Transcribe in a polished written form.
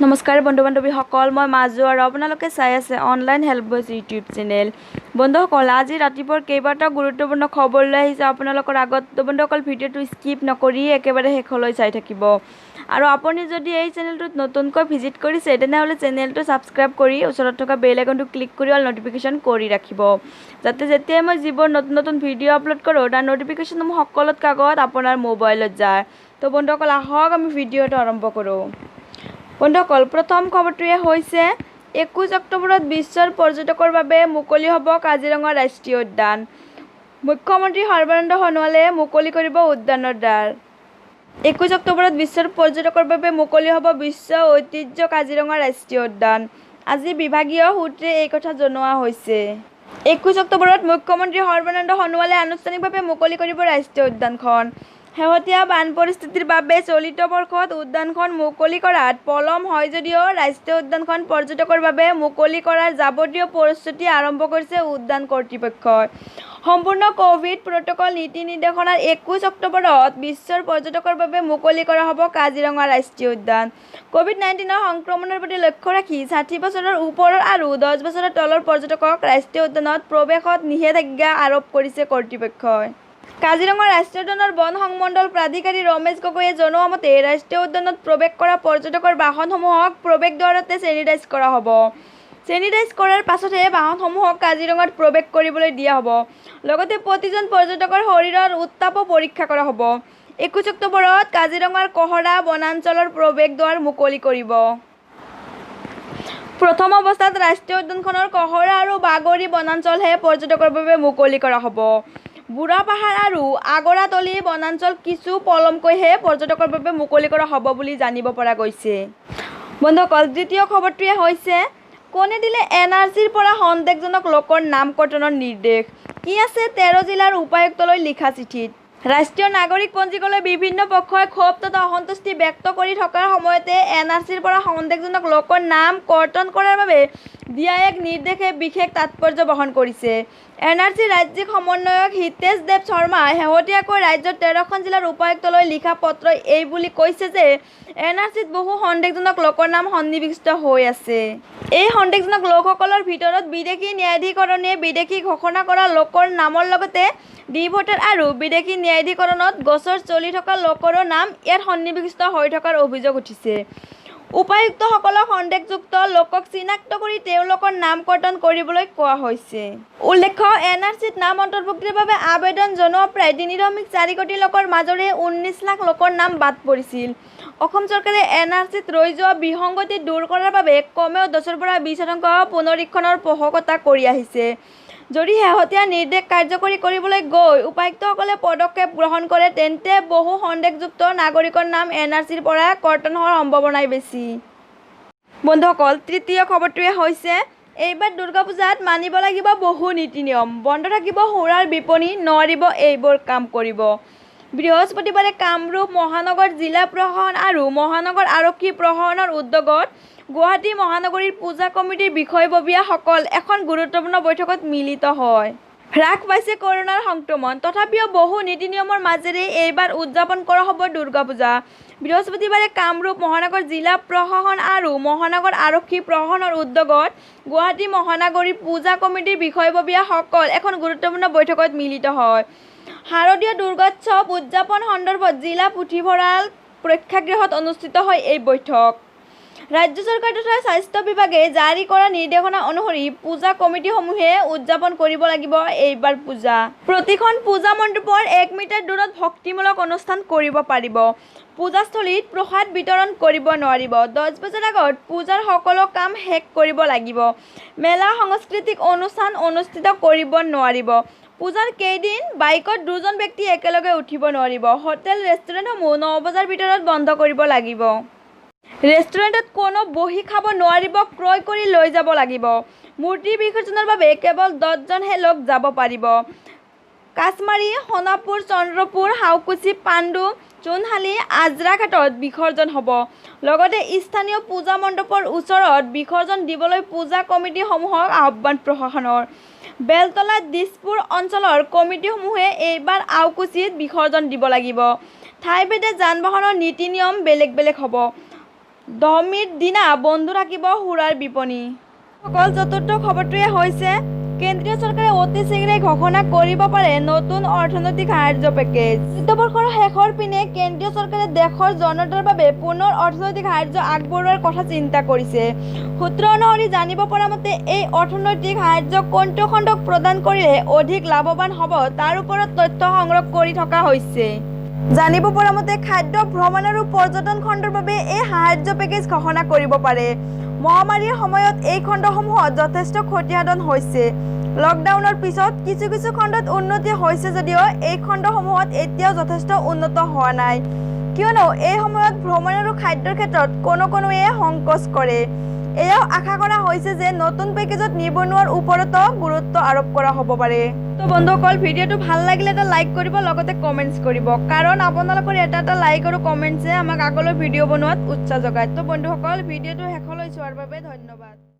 নমস্কাৰ বন্ধু বান্ধৱীসকল, মই মাজু আৰু আপোনালোকে চাই আছে online help voice YouTube channel. বন্ধুসকল, আজি ৰাতিপুৱাৰ কেইবাটাও গুৰুত্বপূৰ্ণ খবৰ লৈ আহিছোঁ আপোনালোকৰ আগত। তো বন্ধুসকল, ভিডিঅ'টো স্কিপ নকৰি একেবাৰে শেষলৈ চাই থাকিব। আৰু আপুনি যদি এই চেনেলটোত নতুনকৈ ভিজিট কৰিছে, তেনেহ'লে চেনেলটো ছাবস্ক্ৰাইব কৰি ওচৰত থকা বেল আইকনটো ক্লিক কৰি অল ন'টিফিকেশ্যন কৰি ৰাখিব, যাতে যেতিয়াই মই যিবোৰ নতুন নতুন ভিডিঅ' আপলোড কৰোঁ, তাৰ ন'টিফিকেশ্যনসমূহ সকলোতকৈ আগত আপোনাৰ মোবাইলত যায়। তো বন্ধুসকল, আহক আমি ভিডিঅ'টো আৰম্ভ কৰোঁ। বন্ধুসকল, প্ৰথম খবৰটোৱে হৈছে 21 অক্টোবৰত বিশ্বৰ পৰ্যটকৰ বাবে মুকলি হ'ব কাজিৰঙা ৰাষ্ট্ৰীয় উদ্যান। মুখ্যমন্ত্ৰী সৰ্বানন্দ সোণোৱালে মুকলি কৰিব উদ্যানৰ দ্বাৰ। 21 অক্টোবৰত বিশ্বৰ পৰ্যটকৰ বাবে মুকলি হ'ব বিশ্ব ঐতিহ্য কাজিৰঙা ৰাষ্ট্ৰীয় উদ্যান। আজি বিভাগীয় সূত্ৰে এই কথা জনোৱা হৈছে। 21 অক্টোবৰত মুখ্যমন্ত্ৰী সৰ্বানন্দ সোণোৱালে আনুষ্ঠানিকভাৱে মুকলি কৰিব ৰাষ্ট্ৰীয় উদ্যানখন। শেহতীয়া বান পৰিস্থিতিৰ বাবে চলিত বৰ্ষত উদ্যানখন মুকলি কৰাত পলম হয় যদিও ৰাষ্ট্ৰীয় উদ্যানখন পৰ্যটকৰ বাবে মুকলি কৰাৰ যাৱতীয় প্ৰস্তুতি আৰম্ভ কৰিছে উদ্যান কৰ্তৃপক্ষই। সম্পূৰ্ণ ক'ভিড প্ৰট'কল নীতি নিৰ্দেশনাৰ 21 অক্টোবৰত বিশ্বৰ পৰ্যটকৰ বাবে মুকলি কৰা হ'ব কাজিৰঙা ৰাষ্ট্ৰীয় উদ্যান। ক'ভিড 19ৰ সংক্ৰমণৰ প্ৰতি লক্ষ্য ৰাখি 60 বছৰৰ ওপৰৰ আৰু 10 বছৰৰ তলৰ পৰ্যটকক ৰাষ্ট্ৰীয় উদ্যানত প্ৰৱেশত নিষেধাজ্ঞা আৰোপ কৰিছে কৰ্তৃপক্ষই। কাজিৰঙা ৰাষ্ট্ৰীয় উদ্যানৰ বন সংমণ্ডল প্ৰাধিকাৰী ৰমেশ গগৈয়ে জনোৱা মতে, ৰাষ্ট্ৰীয় উদ্যানত প্ৰৱেশ কৰা পৰ্যটকৰ বাহনসমূহক প্ৰৱেশদ্বাৰতে ছেনিটাইজ কৰা হ'ব। ছেনিটাইজ কৰাৰ পাছতহে বাহনসমূহক কাজিৰঙাত প্ৰৱেশ কৰিবলৈ দিয়া হ'ব। লগতে প্ৰতিজন পৰ্যটকৰ শৰীৰৰ উত্তাপো পৰীক্ষা কৰা হ'ব। 21 অক্টোবৰত কাজিৰঙাৰ কহৰা বনাঞ্চলৰ প্ৰৱেশদ্বাৰ মুকলি কৰিব। প্ৰথম অৱস্থাত ৰাষ্ট্ৰীয় উদ্যানখনৰ কহৰা আৰু বাগৰি বনাঞ্চলহে পৰ্যটকৰ বাবে মুকলি কৰা হ'ব। বুঢ়াপাহাৰ আৰু আগৰাতলি বনাঞ্চল কিছু পলমকৈহে পৰ্যটকৰ বাবে মুকলি কৰা হ'ব বুলি জানিব পৰা গৈছে। বন্ধুসকল, দ্বিতীয় খবৰটোৱে হৈছে কোনে দিলে এন আৰ চিৰ পৰা সন্দেহজনক লোকৰ নাম কৰ্তনৰ নিৰ্দেশ? কি আছে 13 জিলাৰ উপায়ুক্তলৈ লিখা চিঠিত? ৰাষ্ট্ৰীয় নাগৰিক পঞ্জীকলৈ বিভিন্ন পক্ষই ক্ষোভ তথা অসন্তুষ্টি ব্যক্ত কৰি থকাৰ সময়তে এন আৰ চিৰ পৰা সন্দেহজনক লোকৰ নাম কৰ্তন কৰাৰ বাবে দিয়া এক নিৰ্দেশে বিশেষ তাৎপৰ্য বহন কৰিছে। এন আৰ চিৰ ৰাজ্যিক সমন্বয়ক হিতেশ দেৱ শৰ্মাই শেহতীয়াকৈ ৰাজ্যৰ 13খন জিলাৰ উপায়ুক্তলৈ লিখা পত্ৰই এই বুলি কৈছে যে এন আৰ চিত বহু সন্দেহজনক লোকৰ নাম সন্নিৱিষ্ট হৈ আছে। এই সন্দেহজনক লোকসকলৰ ভিতৰত বিদেশী ন্যায়াধিকৰণে বিদেশী ঘোষণা কৰা লোকৰ নামৰ লগতে ডি ভোটাৰ আৰু বিদেশী ন্যায়াধিকৰণত গোচৰ চলি থকা লোকৰো নাম ইয়াত সন্নিৱিষ্ট হৈ থকাৰ অভিযোগ উঠিছে। উপায়ুক্তসকলক সন্দেহযুক্ত লোকক চিনাক্ত কৰি তেওঁলোকৰ নাম কৰ্তন কৰিবলৈ কোৱা হৈছে। উল্লেখ্য, এন আৰ চিত নাম অন্তৰ্ভুক্তিৰ বাবে আবেদন জনোৱা প্ৰায় 3.4 কোটি লোকৰ মাজৰে 19 লাখ লোকৰ নাম বাদ পৰিছিল। অসম চৰকাৰে এন আৰ চিত ৰৈ যোৱা বিসংগতি দূৰ কৰাৰ বাবে কমেও 10ৰ পৰা 20 শতাংশ পুনৰীক্ষণৰ পোষকতা কৰি আহিছে। যদি শেহতীয়া নিৰ্দেশ কাৰ্যকৰী কৰিবলৈ গৈ উপায়ুক্তসকলে পদক্ষেপ গ্ৰহণ কৰে, তেন্তে বহু সন্দেহযুক্ত নাগৰিকৰ নাম এন আৰ চিৰ পৰা কৰ্তন হোৱাৰ সম্ভাৱনাই বেছি। বন্ধুসকল, তৃতীয় খবৰটোৱে হৈছে এইবাৰ দুৰ্গা পূজাত মানিব লাগিব বহু নীতি নিয়ম। বন্ধ থাকিব সুৰাৰ বিপণী, নোৱাৰিব এইবোৰ কাম কৰিব। বৃহস্পতিবাৰে কামৰূপ মহানগৰ জিলা প্ৰশাসন আৰু মহানগৰ আৰক্ষী প্ৰশাসনৰ উদ্যোগত গুৱাহাটী মহানগৰীৰ পূজা কমিটিৰ বিষয়ববীয়াসকল এখন গুৰুত্বপূৰ্ণ বৈঠকত মিলিত হয়। হ্ৰাস পাইছে কৰোনাৰ সংক্ৰমণ, তথাপিও বহু নীতি নিয়মৰ মাজেৰে এইবাৰ উদযাপন কৰা হ'ব দুৰ্গা পূজা। বৃহস্পতিবাৰে কামৰূপ মহানগৰ জিলা প্ৰশাসন আৰু মহানগৰ আৰক্ষী প্ৰশাসনৰ উদ্যোগত গুৱাহাটী মহানগৰীৰ পূজা কমিটিৰ বিষয়ববীয়াসকল এখন গুৰুত্বপূৰ্ণ বৈঠকত মিলিত হয়। শাৰদীয় দুৰ্গোৎসৱ উদযাপন সন্দৰ্ভত জিলা পুথিভঁৰাল প্ৰেক্ষাগৃহত অনুষ্ঠিত হয় এই বৈঠক। ৰাজ্য চৰকাৰ তথা স্বাস্থ্য বিভাগে জাৰি কৰা নিৰ্দেশনা অনুসৰি পূজা কমিটিসমূহে উদযাপন কৰিব লাগিব এইবাৰ পূজা। প্ৰতিখন পূজা মণ্ডপৰ 1 মিটাৰ দূৰত ভক্তিমূলক অনুষ্ঠান কৰিব পাৰিব। পূজাস্থলীত প্ৰসাদ বিতৰণ কৰিব নোৱাৰিব। 10 বজাৰ আগত পূজাৰ সকলো কাম শেষ কৰিব লাগিব। মেলা, সাংস্কৃতিক অনুষ্ঠান অনুষ্ঠিত কৰিব নোৱাৰিব। পূজাৰ কেইদিন বাইকত দুজন ব্যক্তি একেলগে উঠিব নোৱাৰিব। হোটেল, ৰেষ্টুৰেণ্টসমূহ 9 বজাৰ ভিতৰত বন্ধ কৰিব লাগিব। ৰেষ্টুৰেণ্টত কোনো বহি খাব নোৱাৰিব, ক্ৰয় কৰি লৈ যাব লাগিব। মূৰ্তি বিসৰ্জনৰ বাবে কেৱল 10জনহে লোক যাব পাৰিব। কাছমাৰী, সোণাপুৰ, চন্দ্ৰপুৰ, সাউকুছি, পাণ্ডু, চূণশালী, আজৰাঘাটত বিসৰ্জন হ'ব। লগতে স্থানীয় পূজা মণ্ডপৰ ওচৰত বিসৰ্জন দিবলৈ পূজা কমিটিসমূহক আহ্বান প্ৰশাসনৰ। বেলতলা, দিছপুৰ অঞ্চলৰ কমিটিসমূহে এইবাৰ আউকুছিত বিসৰ্জন দিব লাগিব। ঠাইভেদে যান-বাহনৰ নীতি নিয়ম বেলেগ বেলেগ হ'ব। দশমীৰ দিনা বন্ধ থাকিব সুৰাৰ বিপণী। সকল চতুৰ্থ খবৰটোৱে হৈছে কেন্দ্ৰীয় চৰকাৰে অতি শীঘ্ৰেই ঘোষণা কৰিব পাৰে নতুন অৰ্থনৈতিক সাহায্য পেকেজ। চলিত বৰ্ষৰ শেষৰ পিনে কেন্দ্ৰীয় চৰকাৰে দেশৰ জনতাৰ বাবে পুনৰ অৰ্থনৈতিক সাহায্য আগবঢ়োৱাৰ কথা চিন্তা কৰিছে। সূত্ৰ অনুসৰি জানিব পৰা মতে, এই অৰ্থনৈতিক সাহায্য কোনটো খণ্ডক প্ৰদান কৰিলে অধিক লাভৱান হ'ব তাৰ ওপৰত তথ্য সংগ্ৰহ কৰি থকা হৈছে। জানিব পৰা মতে, খাদ্য, ভ্ৰমণ আৰু পৰ্যটন খণ্ডৰ বাবে এই সাহায্য পেকেজ ঘোষণা কৰিব পাৰে। মহামাৰীৰ সময়ত এই খণ্ডসমূহত যথেষ্ট ক্ষতিসাধন হৈছে। লকডাউনৰ পিছত কিছু কিছু খণ্ডত উন্নতি হৈছে যদিও এই খণ্ডসমূহত এতিয়াও যথেষ্ট উন্নত হোৱা নাই। কিয়নো এই সময়ত ভ্ৰমণ আৰু খাদ্যৰ ক্ষেত্ৰত কোনো কোনোৱে সংকোচ কৰে। এয়াও আশা কৰা হৈছে যে নতুন পেকেজত নিবনুৱাৰ ওপৰতো গুৰুত্ব আৰোপ কৰা হ'ব পাৰে। তো বন্ধুসকল, ভিডিঅ'টো ভাল লাগিলে এটা লাইক কৰিব, লগতে কমেণ্টছ কৰিব, কাৰণ আপোনালোকৰ এটা এটা লাইক আৰু কমেণ্টছে আমাক আগলৈ ভিডিঅ' বনোৱাত উৎসাহ যোগায়। তো বন্ধুসকল, ভিডিঅ'টো শেষলৈ চোৱাৰ বাবে ধন্যবাদ।